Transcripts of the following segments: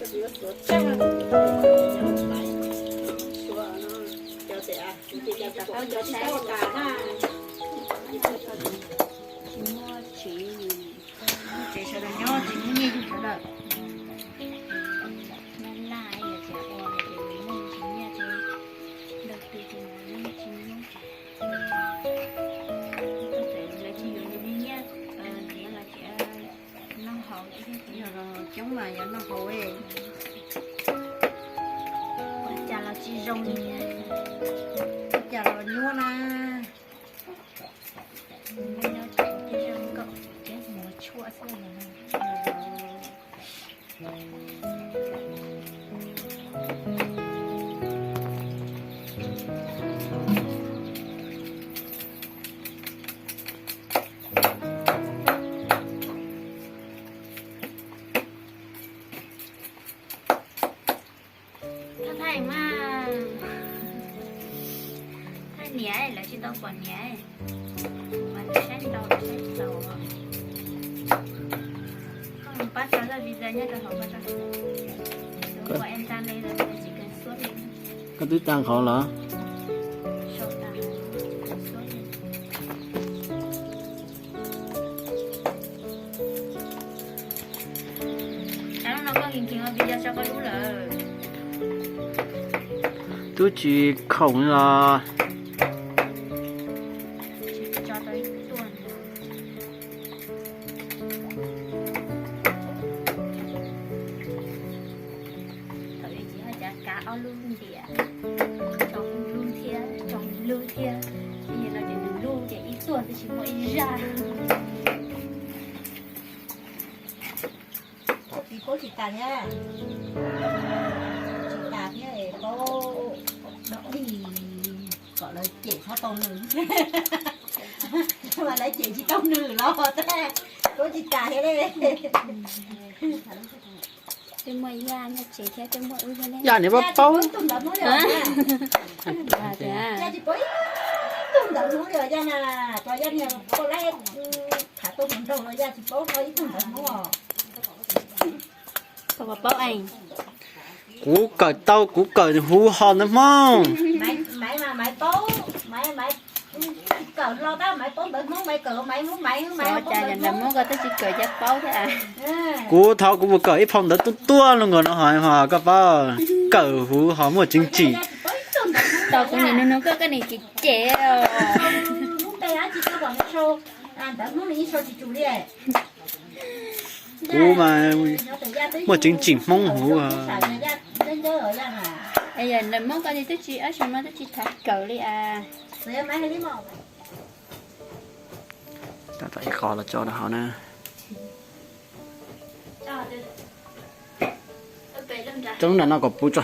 Tsis muaj tsev, tsev sawv daws nyob tsis muaj nyiaj yug sawv daws. Nyob laj yog tias ua tias muaj tsis nyiaj ces ntawd twg ces lawv tsis nyiaj. Lawv tsis yuav yus li nyiaj ntiav los tias noj haus, yog coob mas yuav noj haus. Ua cas los tsis zoo li, ua cas los nyuaj na. Nyob nyob tsis tau tej zog nkaum ces mus tshuaj xwb. Thaij thaij mas, thaij niam lawv tsis tau pom niam, mas saib ntau saib txaus. Koj mus pab tso zaj video nyob rau hauv ko tso. Koj twb tag qhov los? Twb tsis khoom los. Thaum ub ces ho cav kav ob lub ntiam, tso lub thiab tso lub thiab, yog no ces nws lub ces ib tuag twb tsis muaj ib zaj. Koj txiv paub tsis tas thiab, tsis tas thiab paub dog dig kom lawv cem txhob tau nws, mas lawv cem tsis tau nws los tab paub tsis tas thiab li. Twb muaj Yaj nyob tsev thiab twb muaj wb thiab ne. Yaj niam paub paub. Yaj tsis paub ib tug ntawv Hmoob li os Yaj na, tsuas Yaj niag poj laib tham tuaj mus nraug los Yaj tsis paub tau ib tug ntawv Hmoob os. Kuv kawm tau, kuv kawm huv hos ntawv Hmoob. Maiv mas Maiv paub, Maiv, Maiv kawm hlo tab Maiv paub ntawv Hmoob, Maiv kawm Maiv Hmoob, Maiv, Maiv paub ntawv Hmoob ko twb tsis kawm cas paub thiab. Kuv thov kuv mus kawm ib phau ntawv tuaj tuaj lub nkaus no hos, koj paub, kawm huv hos muaj tseeb tsim. Tau kuv niam nug nug koj, koj niam cem cem. Kuv mas muaj tseeb tsim Hmoob huv. Ntawv Hmoob ko twb tsis, ab, tsis, no twb tsis thav kawm li as. Tab tom ib qho los tso rau hauv na. Tso nram no kom puv tso.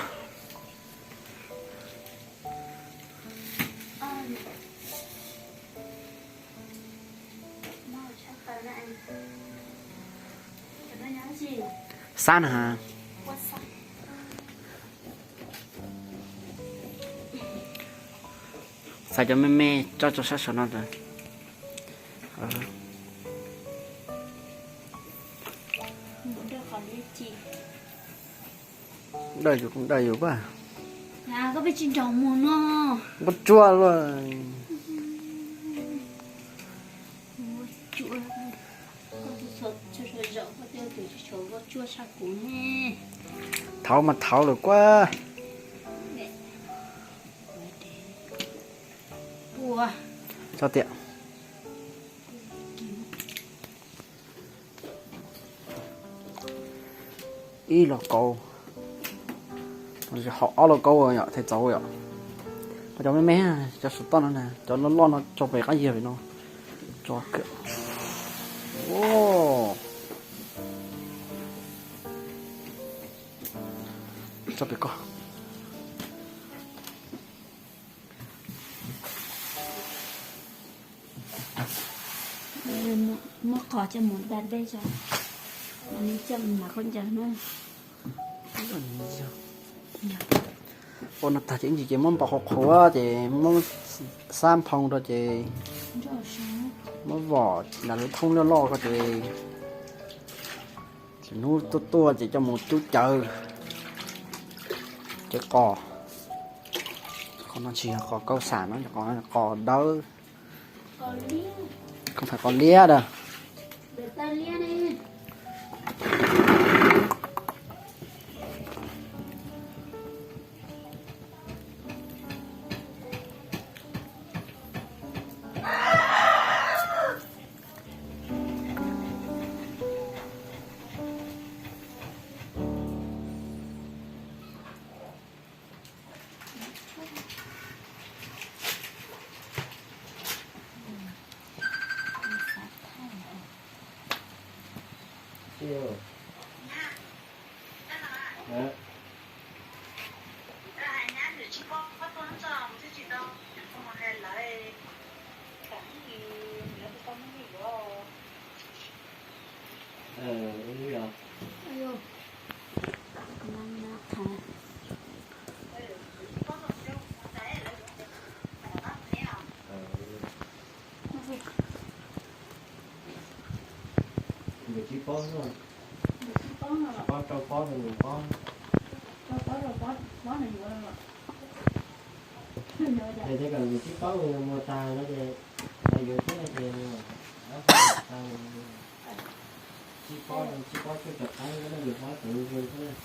Xab na. Xaiv cov me me tso rau sab saum no. Dawj yus, dawj yus pab. Npau tsuaj luaj. Thaud mas thaud lawm kuab. Tso tiag. Ib lauj kaub, ho ob lauj kaub yom, thiaj txaus yom. Ho cov me me, cov saum toj no na, cov loj loj no tso pem qab yias pem no. Tso kawm. Tso pem ko. Muab qos coj mus da dej tso, mam li coj mus nram khaub ncaws na. Ua no tag ces ib ntsis ces muab npau qhuav qhuav ces muab xab nphoo rau ces muab vom nram lub thoob loj loj ko ces hnub tuaj tuaj ces coj mus cub cawv. Cov qos, qos no tsis yog qos kauj xam no, qos no qos dawb, không phải qos liab đâu. Nws tsis paub, tsis paub rau pob rau nws pob. Ces thiaj kom nws tsis paub nws muag tag no ces tau yuav thiab no ces nws tsis paub, tsis paub tsuj cov qaib no nws paub teev zoo thiab na.